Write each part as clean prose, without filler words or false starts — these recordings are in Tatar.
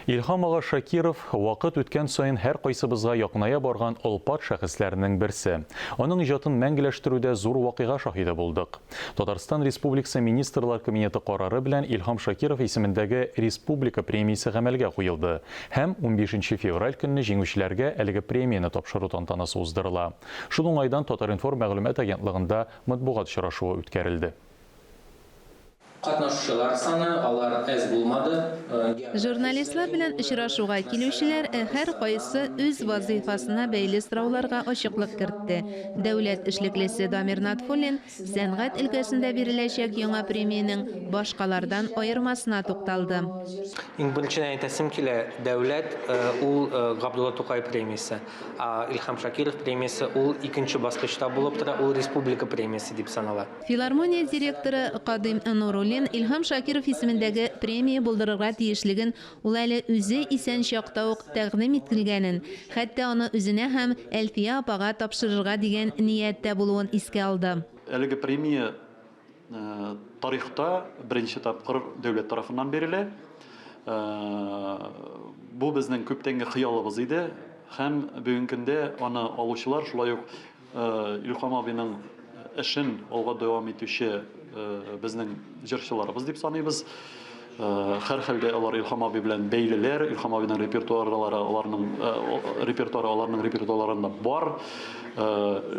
Илһам ага Шакиров, вакыт үткән саен һәркайсыбызга якыная барган олпат шәхесләрнең берсе. Аның иҗатын мәңгеләштерүдә зур вакыйга шаһиты булдык. Татарстан Республикасы Министрлар Кабинеты карары белән Илһам Шакиров исемендәге республика премиясе гамәлгә куелды һәм унбишенче февраль көнне җиңүчеләргә әлеге премияне тапшыру тантанасы уздырыла. Шул уңайдан Татар-информ мәгълүмат агентлыгында матбугат очрашуы үткәрелде. Катнашучылар саны, алар әз булмады. Журналистлар белән очрашуга килүчеләр һәркайсы үз вазыйфасына бәйле сорауларга ачыклык кертте. Дәүләт эшлеклесе Дамир Натфуллин сәнгать өлкәсендә биреләчәк яңа премиянең башкалардан аермасына тукталды. Иң беренчедән әйтәсем килә, дәүләт ул Габдулла Тукай премиясе, ә Илһам Шакиров премиясе ул икенче баскычта булып тора, ул республика премиясе дип санала. Филармония директоры Кадыйм Нуруллин Илһам Шакиров исемендәге премия булдырырга тиешлеген ул әле үзе исән чакта ук тәкъдим ителгәнен, хәтта аны үзенә һәм Әлфия апага тапшырырга дигән ният тә булуын искә алды. Әлеге премия тарихта беренче тапкыр дәүләт тарафыннан бирелә. Бу безнең күптәнге хыялыбыз иде һәм бүгенге көндә аны алучылар шулай ук Илһам абыйның эшен алга дәвам итүче безнең җырчыларыбыз дип саныйбыз. Һәрхәлдә алар Илһам абый белән бәйлеләр, Илһам абыйның репертуарлары аларның репертуары аларның репертуарларында бар.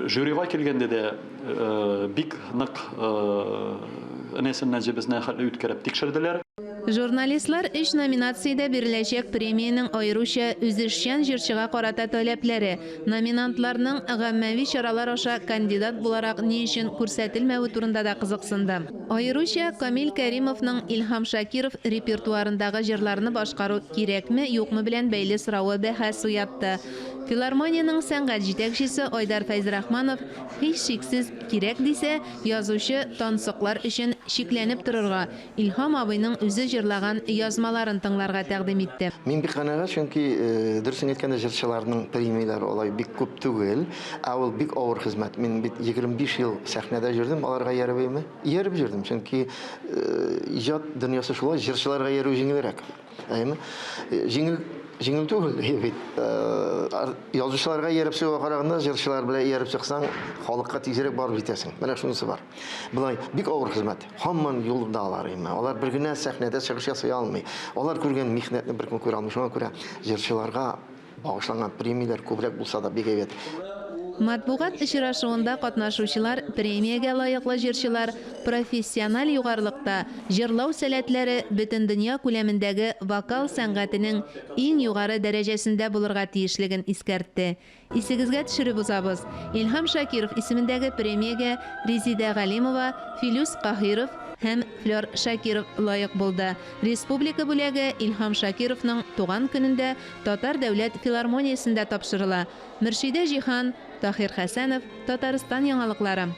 Жюрига килгәндә дә бик нык энәсеннән җебесенә хәтле үткәреп тикшерделәр. Журналистлар өч номинациядә биреләчәк премиянең аеруча үзешчән җырчыга карата таләпләре, номинантларның гаммәви чаралар аша кандидат буларак ни өчен күрсәтелмәве турында да кызыксынды. Аеруча Камил Кәримовның Илһам Шакиров репертуарындагы җырларны башкару кирәкме-юкмы белән бәйле соравы бәхәс уятты. Филармониянең сәнгать җитәкчесе Айдар Фәйзрахманов, һичшиксез, кирәк дисә, язучы тансыклар өчен шикләнеп торырга, Илһам абыйның үзе җырлаган язмаларын тыңларга тәкъдим итте. Мин бик канәгать, чөнки, дөресен әйткәндә, җырчыларның премияләре алай бик күп түгел. Ә ул бик авыр хезмәт. Мин бит 25 ел сәхнәдә йөрдем, аларга ияреп әйме? Ияреп йөрдем, чөнки иҗат дөньясы шулай, җырчыларга иярү җиңелрәк. Әйеме? Җиңел җиңел түгел бит. Язучыларга ияреп чыгуга караганда, җырчылар белән ияреп чыксаң, халыкка тизрәк барып җитәсең. Менә шунысы бар. Болай бик авыр хезмәт. Һаман юлда алар инде. Алар бер генә сәхнәдә чыгыш ясый алмый. Алар күргән михнәтне беркем күрә алмый. Шуңа күрә җырчыларга багышланган премияләр күбрәк булса да бик әйбәт. Матбугат очрашуында катнашучылар премиягә лаеклы җырчылар профессиональ югарылыкта җырлау сәләтләре бөтендөнья күләмендәге вокал сәнгатенең иң югары дәрәҗәсендә булырга тиешлеген искәртте. Исегезгә төшереп узабыз, Илһам Шакиров исемендәге премиягә Резидә Галимова, Филүс Каһиров һәм Флер Шакиров лаек булды. Республика бүләге Илһам Шакировның туган көнендә Татар дәүләт филармониясендә тапшырыла. Мөршидә Җиһан, Таһир Хәсәнов, Татарстан яңалыклары.